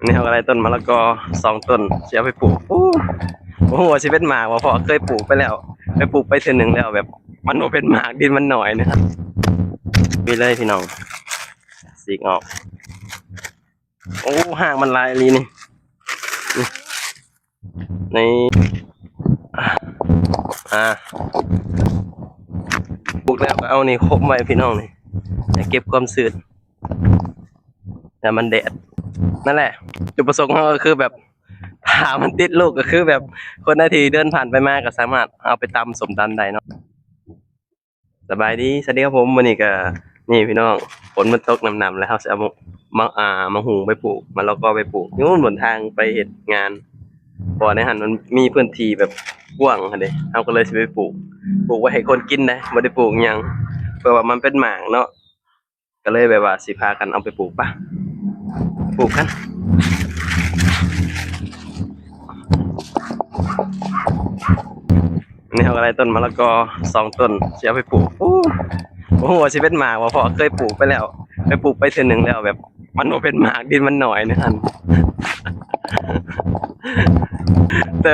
ນີ້ເຮົາກໍໄດ້ຕົ້ນມະລະກໍສອງຕົ້ນ ຊິເອົາໄປປູກ. ໂອ້ ບໍ່ຮູ້ວ່າຊິເປັນໝາກບໍ່ ເພາະເຄີຍປູກໄປແລ້ວ ໄປປູກໄປເທື່ອໜຶ່ງແລ້ວ ແບບມັນບໍ່ເປັນໝາກ ດິນມັນໜ້ອຍນະ. ນີ້ເລີຍພີ່ນ້ອງ ສີກອອກ. ໂອ້ ຮາກມັນຫຼາຍອີ່ຫຼີນີ້ ນີ້ ນີ້ ອ່າ ປູກແລ້ວກໍເອົານີ້ຄົມໄວ້ພີ່ນ້ອງ ນີ້ ໃຫ້ເກັບຄວາມຊື້ນ ແລ້ວມັນແດດ ນັ້ນແຫຼະ. ຈຸດປະສົງເຮົາກໍຄືແບບ ຖ້າມັນຕິດລູກກໍຄືແບບ ຄົນໃດທີ່ເດີນຜ່ານໄປມາກໍສາມາດເອົາໄປຕຳສົ້ມຕຳໄດ້ເນາະ. ສະບາຍດີ ສະຫວັດດີຄັບຜົມ. ມື້ນີ້ກໍ ນີ້ພີ່ນ້ອງ ຝົນມັນຕົກໜຳໆ ແລ້ວເຮົາຊິເອົາມາ ມາ ອ່າ ມະຫຸ່ງໄປປູກ ມະລະກໍໄປປູກ ຢູ່ຫົນທາງໄປເຮັດງານ ເພາະວ່າໃນຫັ້ນມັນມີພື້ນທີ່ແບບກວ້າງຫັ້ນເດ້ ເຮົາກໍເລີຍຊິໄປປູກ ປູກໄວ້ໃຫ້ຄົນກິນໄດ໋ ບໍ່ໄດ້ປູກຫຍັງ ເພື່ອວ່າມັນເປັນໝາກເນາະ. ກໍເລີຍແບບວ່າຊິພາກັນເອົາໄປປູກ ປະ ປູກກັນ. ນີ້ເຮົາກໍໄດ້ຕົ້ນມະລະກໍສອງຕົ້ນ ຊິເອົາໄປປູກ. ໂອ້ ບໍ່ຮູ້ວ່າຊິເປັນໝາກບໍ່ ເພາະເຄີຍປູກໄປແລ້ວ ເຄີຍປູກໄປເທື່ອໜຶ່ງແລ້ວ ແບບມັນບໍ່ເປັນໝາກ ດິນມັນໜ້ອຍໃນຫັ້ນ ແຕ່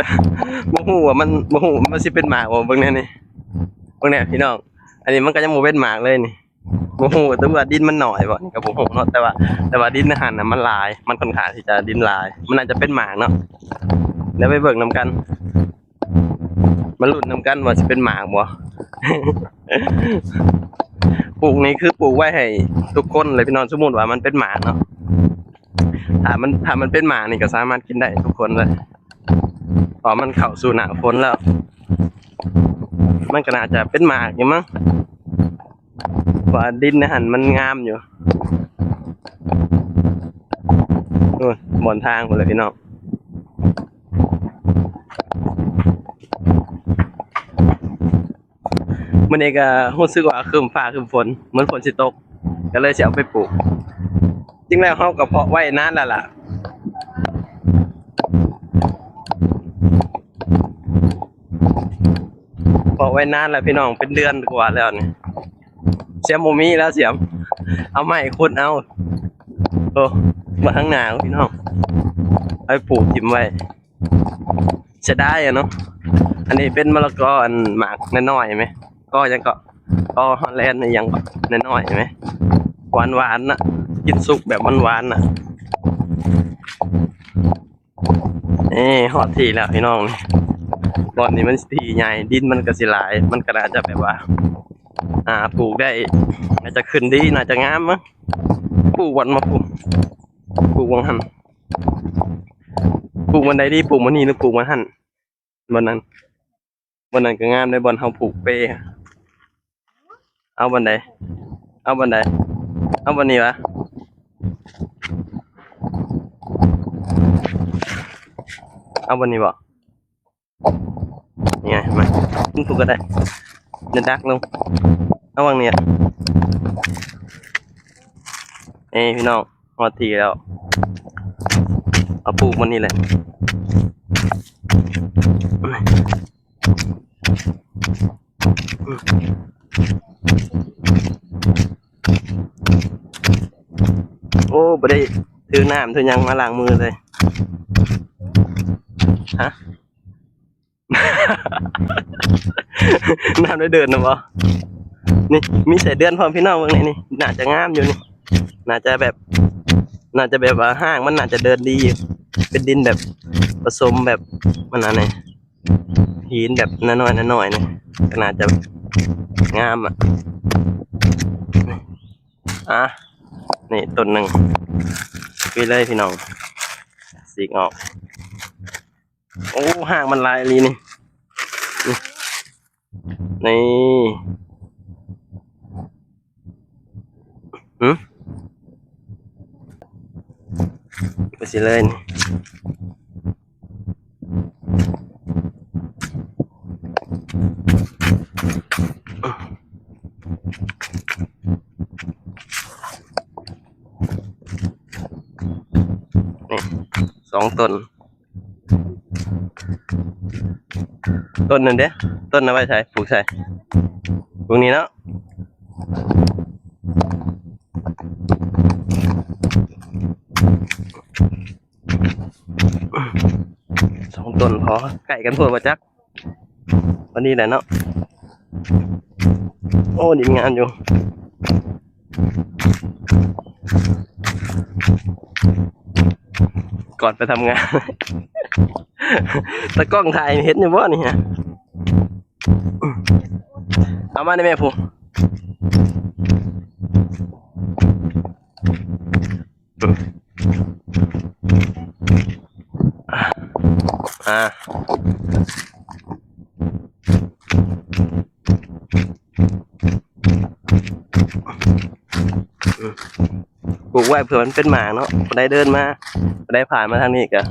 ບໍ່ຮູ້ວ່າມັນ ບໍ່ຮູ້ວ່າມັນຊິເປັນໝາກບໍ່. ເບິ່ງແນ່ນີ້ ເບິ່ງແນ່ພີ່ນ້ອງ ອັນນີ້ມັນກໍຍັງບໍ່ເປັນໝາກເລີຍນີ້. ບໍ່ຮູ້ ແຕ່ວ່າດິນມັນໜ້ອຍບໍ່ ນີ້ກໍບໍ່ຮູ້ເນາະ ແຕ່ວ່າ ແຕ່ວ່າດິນໃນຫັ້ນນະມັນຫຼາຍ ມັນຄ່ອນຂ້າງທີ່ຈະດິນຫຼາຍ ມັນອາດຈະເປັນໝາກເນາະ. ດຽວໄປເບິ່ງນຳກັນ ມາລຸ້ນນຳກັນວ່າຊິເປັນໝາກບໍ່. ປູກນີ້ຄືປູກໄວ້ໃຫ້ທຸກຄົນເລີຍພີ່ນ້ອງ ສົມມຸດວ່າມັນເປັນໝາກເນາະ ຖ້າມັນ ຖ້າມັນເປັນໝາກນີ້ກໍສາມາດກິນໄດ້ທຸກຄົນເລີຍ ເພາະມັນເຂົ້າສູ່ໜ້າຝົນແລ້ວ ມັນກໍໜ້າຈະເປັນໝາກຢູ່ມັ້ງ ເພາະວ່າດິນໃນຫັ້ນມັນງາມຢູ່. ໂອ້ຍ ບ່ອນທາງພຸ້ນແຫຼະພີ່ນ້ອງ. ມື້ນີ້ກໍຮູ້ສຶກວ່າຄຶ້ມຟ້າຄຶ້ມຝົນ ເໝືອນຝົນຊິຕົກ ກໍເລີຍຊິເອົາໄປປູກ. ຈິງແລ້ວເຮົາກໍເພາະໄວ້ນານແລ້ວລະ ເພາະໄວ້ນານແລ້ວພີ່ນ້ອງ ເປັນເດືອນກວ່າແລ້ວນີ້. ສຽມບໍ່ມີແລ້ວ ສຽມ ເອົາໄມ້ຂຸດເອົາ. ໂອ້ ມາທາງໜ້າພີ່ນ້ອງ ເອົາໄປປູກຖິ້ມໄວ້. ເສຍດາຍອະເນາະ. ອັນນີ້ເປັນມະລະກໍ ອັນໝາກນ້ອຍໆແມ ກໍຫຍັງເກາະ ກໍຮອດແລນອີ່ຫຍັງເກາະ ນ້ອຍໆແມ ຫວານໆນະ ກິນສຸກແບບຫວານໆນະ. ເອີ ຮອດທີ່ແລ້ວພີ່ນ້ອງ ບ່ອນນີ້ມັນທີ່ໃຫຍ່ ດິນມັນກໍຊິຫຼາຍ ມັນກໍໜ້າຈະແບບວ່າ ອ່າ ປູກໄດ້ ໜ້າຈະຂຶ້ນດີ ໜ້າຈະງາມ. ມາ ປູກບ່ອນມາ ປູກ ປູກບ່ອນຫັ້ນ ປູກບ່ອນໃດດີ ປູກບ່ອນນີ້ ຫຼື ປູກບ່ອນຫັ້ນ? ບ່ອນນັ້ນ ບ່ອນນັ້ນກໍງາມເດ້ ບ່ອນເຮົາຜູກເປ. ເອົາບ່ອນໃດ? ເອົາບ່ອນໃດ? ເອົາບ່ອນນີ້ຫວາ? ເອົາບ່ອນນີ້ບໍ່? ນີ້ໄງ ມາ ຂຶ້ນພູກໍໄດ້ ຈະດັກລົງ ເອົາຫວ່າງນີ້. ເອີ ພີ່ນ້ອງ ຮອດທີ່ແລ້ວ ເອົາປູກມັນນີ້ແຫຼະ. ໂອ້ ບໍ່ໄດ້ຖືນ້ຳຖືຫຍັງມາລ້າງມືເລີຍ. ຮະ? ນ້ຳໄດ້ເດີນນະບໍ່? ນີ້ ມີໄສ້ເດືອນພ້ອມ ພີ່ນ້ອງເບິ່ງນີ້ ນີ້ ໜ້າຈະງາມຢູ່ນີ້ ໜ້າຈະແບບ ໜ້າຈະແບບວ່າຮາກມັນໜ້າຈະເດີນດີຢູ່ ເປັນດິນແບບປະສົມແບບ ມັນອັນນີ້ ຫີນແບບນ້ອຍໆ ນ້ອຍໆນີ້ ກໍໜ້າຈະງາມອະ. ອ່ະ ນີ້ຕົ້ນໜຶ່ງ ປີເລີຍພີ່ນ້ອງ ສີກອອກ. ໂອ້ ຮາກມັນຫຼາຍອີ່ຫຼີນີ້ ນີ້ ນີ້ ຫຶ ໄປຊິເລີຍນີ້. ນີ້ ສອງຕົ້ນ ຕົ້ນນັ້ນເດ້ ຕົ້ນນັ້ນໄວ້ໃສ? ປູກໃສ? ປູກນີ້ເນາະ. ສອງຕົ້ນພໍ ໃກ້ກັນໂພດບໍ່ຈັກ. ພໍດີແຫຼະເນາະ. ໂອ້ ດິນງາມຢູ່. ກ່ອນໄປທຳງານ ຕາກ້ອງຖ່າຍເຫັນຢູ່ບໍ່ນີ້ຮະ? ເອົາມາໄດ້ແມ່ຜູ້. ອ່າ ປູກໄວ້ເພື່ອມັນເປັນໝາກເນາະ. ຜູ້ໃດເດີນມາ ຜູ້ໃດຜ່ານມາທາງນີ້ກະ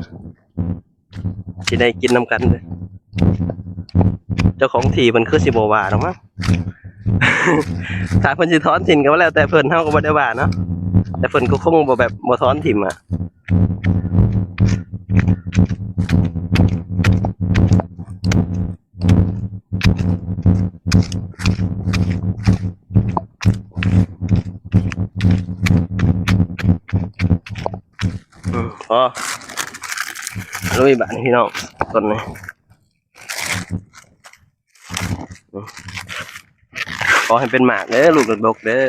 ຊິໄດ້ກິນນຳກັນເດີ້. ເຈົ້າຂອງທີ່ເພິ່ນຄືຊິບໍ່ວ່າດອກມັ້ງ. ຖ້າເພິ່ນຊິຖອນຖິ້ມກໍແລ້ວແຕ່ເພິ່ນ, ເຮົາກໍບໍ່ໄດ້ວ່າເນາະ, ແຕ່ເພິ່ນກໍຄົງບໍ່ແບບ ບໍ່ຖອນຖິ້ມອະ. ອືມ ພໍ ລຸຍບາດນີ້ພີ່ນ້ອງ ຕົ້ນນີ້. ຂໍໃຫ້ເປັນໝາກເດີ້ ລູກດົກໆເດີ້.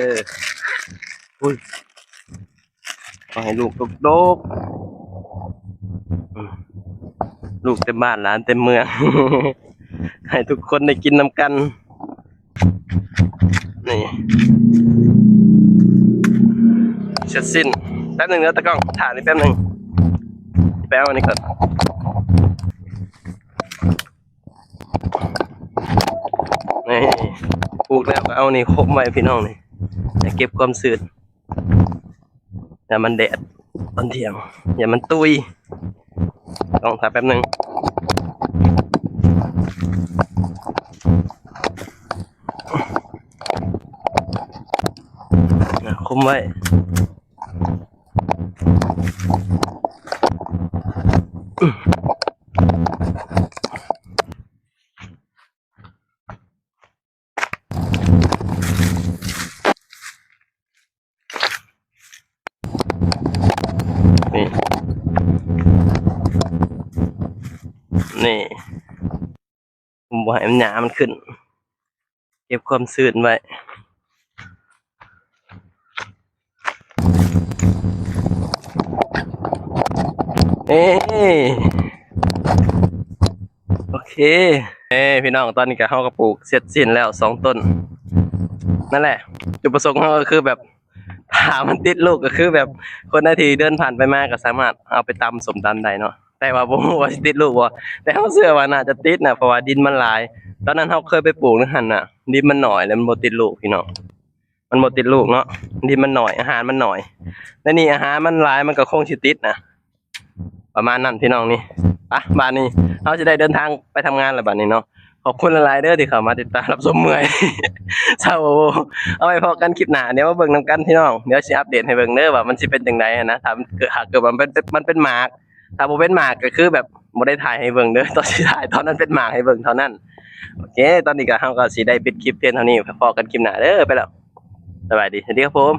ອຸ້ຍ ຂໍໃຫ້ລູກດົກໆ ອືມ ລູກເຕັມບ້ານຫຼານເຕັມເມືອງ ໃຫ້ທຸກຄົນໄດ້ກິນນຳກັນ. ນີ້ ເສັດສິ້ນ. ແປັບໜຶ່ງເດີຕາກ້ອງ ຖ້ານີ້ແປັບໜຶ່ງ ໄປເອົາອັນນີ້ກ່ອນ. ນີ້ ປູກແລ້ວກໍເອົານີ້ຄົມໄວ້ພີ່ນ້ອງນີ້ ໃຫ້ເກັບຄວາມຊື້ນ. ຢ່າມັນແດດຕອນທ່ຽງ ຢ່າມັນຕຸຍ. ຕ້ອງຖ້າແປັບໜຶ່ງ ອ່ະ ຄຸມໄວ້. ນີ້ ນີ້ ບໍ່ໃຫ້ມັນ ຫຍ້າມັນຂຶ້ນ ເກັບຄວາມຊື້ນໄວ້. ເອີ ໂອເຄ ເອີ ພີ່ນ້ອງ ຕອນນີ້ກໍ ເຮົາກໍປູກເສັດສິ້ນແລ້ວສອງຕົ້ນ. ນັ້ນແຫຼະ ຈຸດປະສົງເຮົາກໍຄືແບບ ຖ້າມັນຕິດລູກກໍຄືແບບ ຄົນໃດທີ່ເດີນຜ່ານໄປມາກໍສາມາດເອົາໄປຕຳສົ້ມຕຳໄດ້ເນາະ. ແຕ່ວ່າບໍ່ຮູ້ວ່າຊິຕິດລູກບໍ່ ແຕ່ເຮົາເຊື່ອວ່າໜ້າຈະຕິດນະ ເພາະວ່າດິນມັນຫຼາຍ. ຕອນນັ້ນເຮົາເຄີຍໄປປູກຢູ່ຫັ້ນນະ ດິນມັນໜ້ອຍ ແລ້ວມັນບໍ່ຕິດລູກພີ່ນ້ອງ. ມັນບໍ່ຕິດລູກເນາະ ດິນມັນໜ້ອຍ ອາຫານມັນໜ້ອຍ. ແລ້ວນີ້ອາຫານມັນຫຼາຍ ມັນກໍຄົງຊິຕິດນະ ປະມານນັ້ນພີ່ນ້ອງນີ້. ປະ ບາດນີ້ເຮົາຊິໄດ້ເດີນທາງໄປທຳງານແລ້ວບາດນີ້ເນາະ. ຂອບຄຸນຫຼາຍໆເດີທີ່ເຂົ້າມາຕິດຕາມຮັບຊົມເມື່ອຍ ເຊົາ. ເອົາໄວ້ພໍ້ກັນຄລິບໜ້າ ດຽວມາເບິ່ງນຳກັນພີ່ນ້ອງ. ດຽວຊິອັບເດດໃຫ້ເບິ່ງເດີວ່າມັນຊິເປັນຈັ່ງໃດຫັ້ນນະ. ຖ້າເກີດ ຫາກເກີດວ່າມັນເປັນ ມັນເປັນໝາກ ຖ້າບໍ່ເປັນໝາກກໍຄືແບບບໍ່ໄດ້ຖ່າຍໃຫ້ເບິ່ງເດີ ຕອນຊິຖ່າຍຕອນນັ້ນເປັນໝາກໃຫ້ເບິ່ງເທົ່ານັ້ນ. ໂອເຄ ຕອນນີ້ກໍ ເຮົາກໍຊິໄດ້ປິດຄລິບພຽງເທົ່ານີ້ ພໍ້ກັນຄລິບໜ້າເດີ. ໄປແລ້ວ ສະບາຍດີ ສະຫວັດດີຄັບຜົມ.